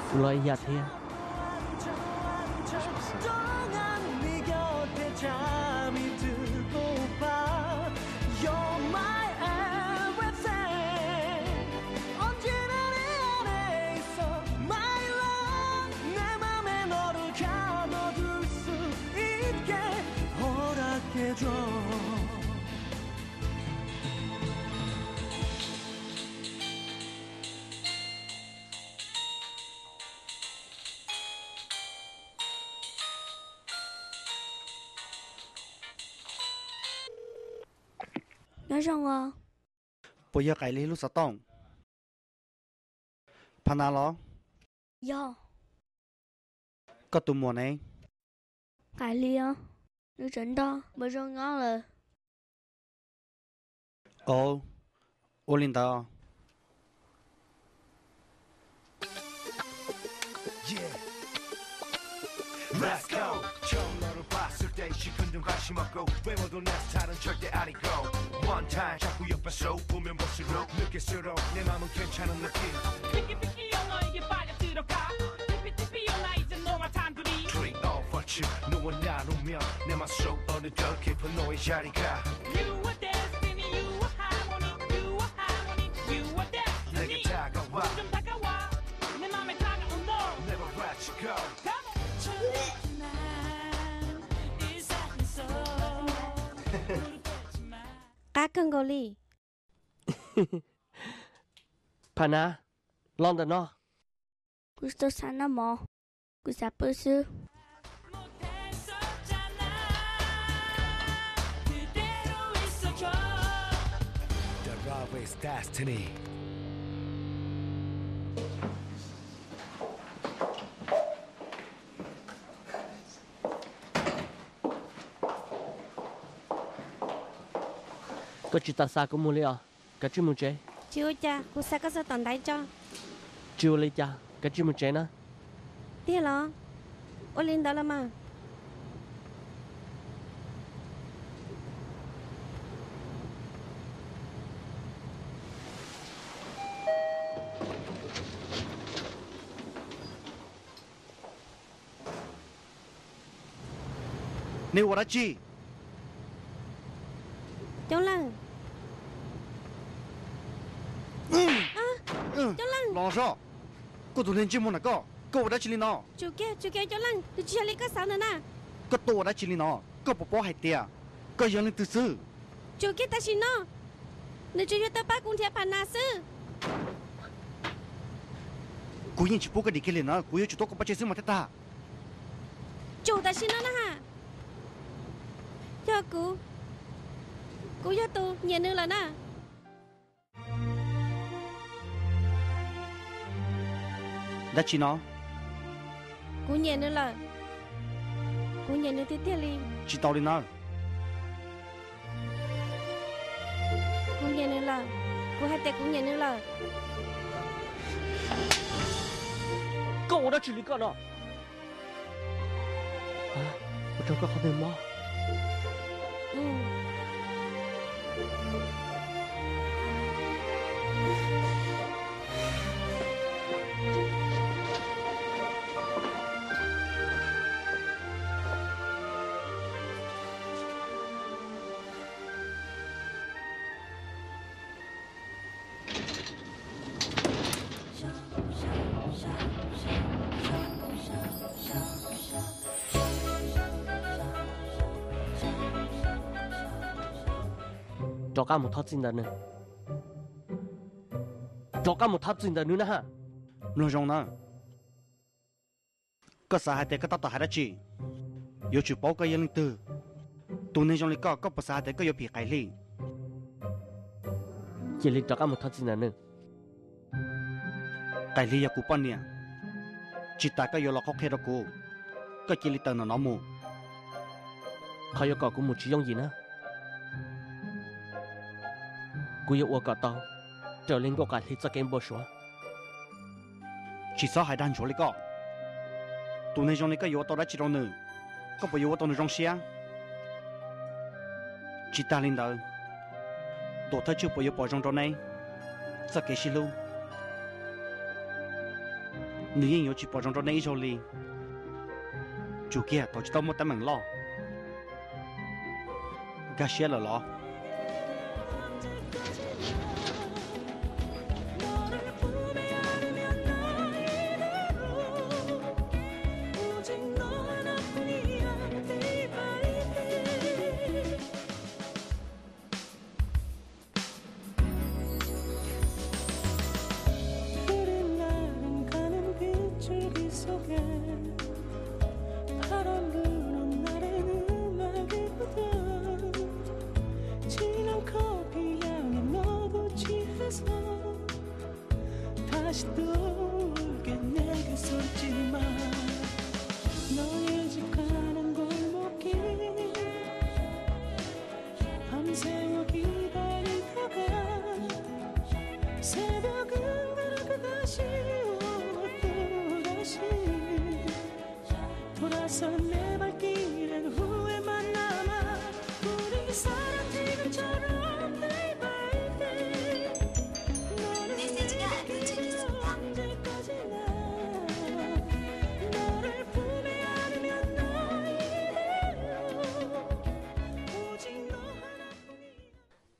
Kuv los ib yam thiab. Nyob zoo os. Puas yog Qaim Lig lub xov tooj? Phas Nas los? Yog. Koj tus muam ne? Qaim Lig os, nws tseem nrog npawg Zoo nyob lawm. Ov, ua li ntawd. Qab kawg nkaus li. Phas Nas, los ntawm no. Kuv tsis tau xav noj mov, kuv xav pw xwb. Koj tsis tas xav kuv mus li os? Kav tsij mus tsev. Tsis ua cas, kuv xav koj txog tom ntaiv tso. Tsis ua li cas, kav tsij mus tsev na. Tiag los? Ua li ntawd los mas. Nej ua dab tsi? Coob Leej. Coob Leej. Los zoj. Koj tus neeg ntsej muag na koj, koj ua dab tsi li no? Tsum kiag, tsum kiag Coob Leej, nws tsis yog li koj xav ntawd na. Koj tuaj ua dab tsi li no? Koj puas paub hais tias koj yog leej twg xwb? Tsum kiag tam sim no, nws tsuas yog tau pab kuv nrhiav Phas Nas xwb. Kuv yeej tsis pub koj dim kiag li na, kuv yuav tsum tuav koj pov tseg xwb mas thiaj tag. Tsum tam sim no na ha. Yog kuv, kuv yog tus nyiam nws lawm na. Dab tsi no? Kuv nyiam nws lawm. Kuv nyiam nws tiag tiag li. Tsis tau li na. Kuv nyiam nws lawm. Kuv hais tias kuv nyiam nws lawm. Koj ua dab tsi li koj no? Ua rau koj qhov twg mob? Rov qab mus thov txim ntawm nws. Rov qab mus thov txim ntawm nws na ha. Mloog zoo na. Koj xav hais tias koj tab tom hais dab tsi? Yuav tsum paub koj yog leej twg. Tus neeg zoo li koj, koj puas xav hais tias koj yuav phim Qaim Lig? Cia li rov qab mus thov txim ntawm nws. Qaim Lig yog kuv poj niam, tsis tas koj yuav los qhuab qhia rau kuv. Koj cia li tawm ntawm no mus. Qhov yuav kom kuv mus tsis yooj yim na. Kuv yuav ua kom tau raws li Nkauj Qaim Lig txoj kev npau suav. Tsis txhob hais dag ntsuav li koj. Tus neeg zoo li koj yuav ua tau dab tsi rau nws? Koj puas yuav ua tau nws zoo siab? Tsis tas li ntawd, Tuam Thawj Tswj puas yuav pom zoo rau neb? Txoj kev sib hlub, nws yeej yuav tsis pom zoo rau nej ib zaug li. Tsum kiag thaum tsis tau muaj teeb meem loj. Nkag siab lawm los?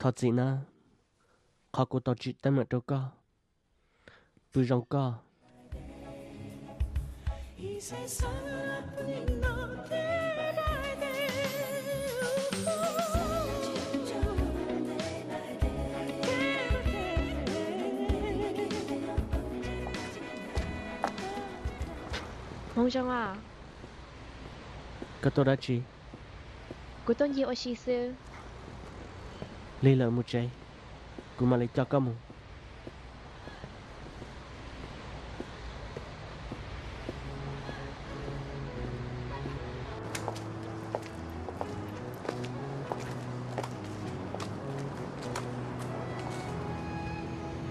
Thov txim na, qhov kuv tau tsim teeb meem rau koj, pw zoo koj. Hmoob Zoo os. Koj tuaj dab tsi? Kuv tuaj ncig ua si xwb. Lig lawm mus tsev, kuv mam li coj koj mus.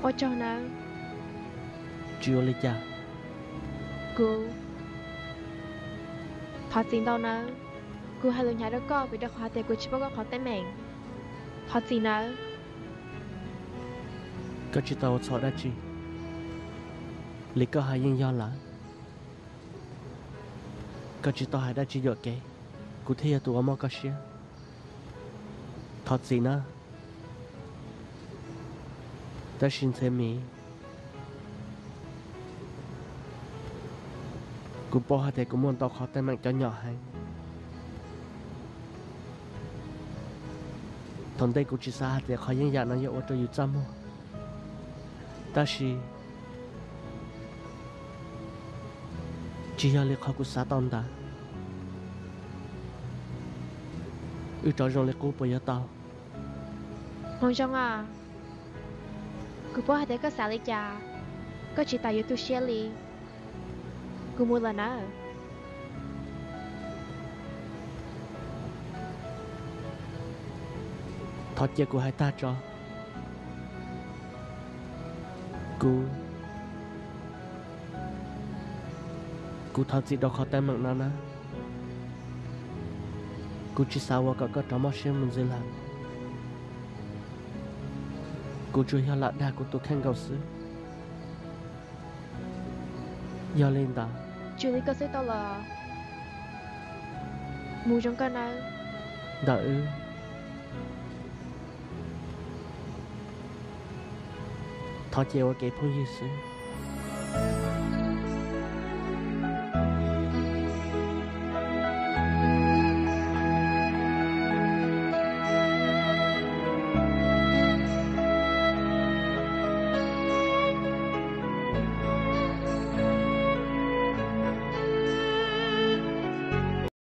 Ua tsaug nawb. Tsis ua li cas. Kuv thov txim ntau nawb. Kuv hais lus hnyav rau koj vim rau qhov hais tias kuv tsis paub koj qhov teeb meem. Thov txim nawb. Koj tsis tau ua txhaum dab tsi li, koj hais yeej yog lawm. Koj tsis tau hais dab tsi yuam kev, kuv thiaj yog tus uas mob koj siab. Thov txim na. Tab sis ntxhiav mis, kuv paub hais tias kuv muaj ntau qhov teeb meem cov nyom heev. Thaum ntej kuv tsis xav hais tias qhov yeeb yam no yuav ua rau yus txaj muag, tab sis tsis yog li qhov kuv xav tau ntawd. Wb rov zoo li qub puas yuav tau? Hmoob Zoo os, kuv paub hais tias koj xav li cas, koj tsis tas yuav tu siab li. Kuv mus lawm nawb. Thov cia kuv hais tag tso. Kuv, kuv thov txim rau qhov teeb meem no na. Kuv tsis xav ua kom koj rov mob siab mus ntxiv lawm. Kuv tsuas yog lam dag kuv tus kheej nkaus xwb. Yog li ntawd, tsis li koj xwb tau los. Mus zoo koj nawb. Ntawm wb, thov cia ua kev phooj ywg xwb.